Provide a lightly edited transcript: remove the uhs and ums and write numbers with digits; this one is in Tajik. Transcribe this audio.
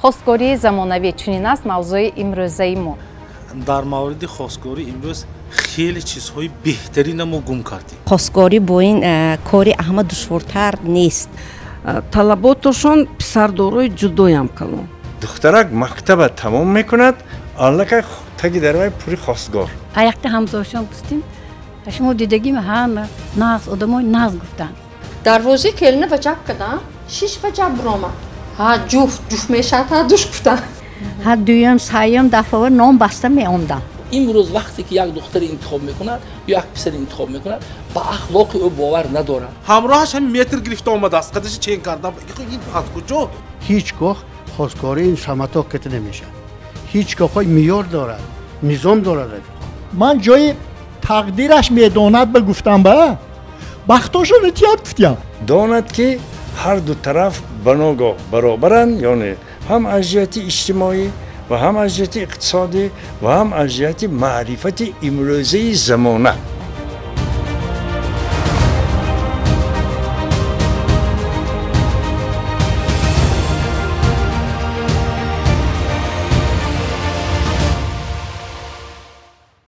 Хостгории замонавӣ чунин аст мавзӯи имрӯзаи мо. Дар мавриди хостгорӣ имрӯз хеле чизҳои беҳтарина мо гум кардем. Хостгорӣ бо ин кори аҳма душвортар нест. Талаботашон писардорои ҷудоям калон. Духтарак мактаба тамом мекунад, аллакай таги дарвай пури хостгор. Аяқта ҳамзошон гуфтем, шумо дидагим ҳама нағз одамои нағз гуфтанд. Дарвозаи келина ваҷаб кардам, шиш ваҷаб биромад. Ҳа ҷуфт ҷуфт мешавад, ҳа душ гуфтанд. Ҳа дуюм, сеюм дафъа ном баста меомдам. Имрӯз вақте ки як духтаре интихоб мекунад ё як писаре интихоб мекунад, ба ахлоқи ӯ бовар надорад. Ҳамроҳаш ҳам метр гирифта омадааст, қадаши чен кардам. Ин аз куҷо? Ҳеҷ гоҳ хостгорӣ ин саматок кета намешавад. Ҳеҷ гоҳ меъёр дорад, низом дорад. Ман ҷои тақдираш медонад ба гуфтам ба бахтошро тият гуфтям. Донад ки ҳар ду тараф ба ногоҳ баробаранд, яъне ҳам аз ҷиҳати иҷтимоӣ ва ҳам аз ҷиҳати иқтисодӣ ва ҳам аз ҷиҳати маърифати имрӯзаи замона.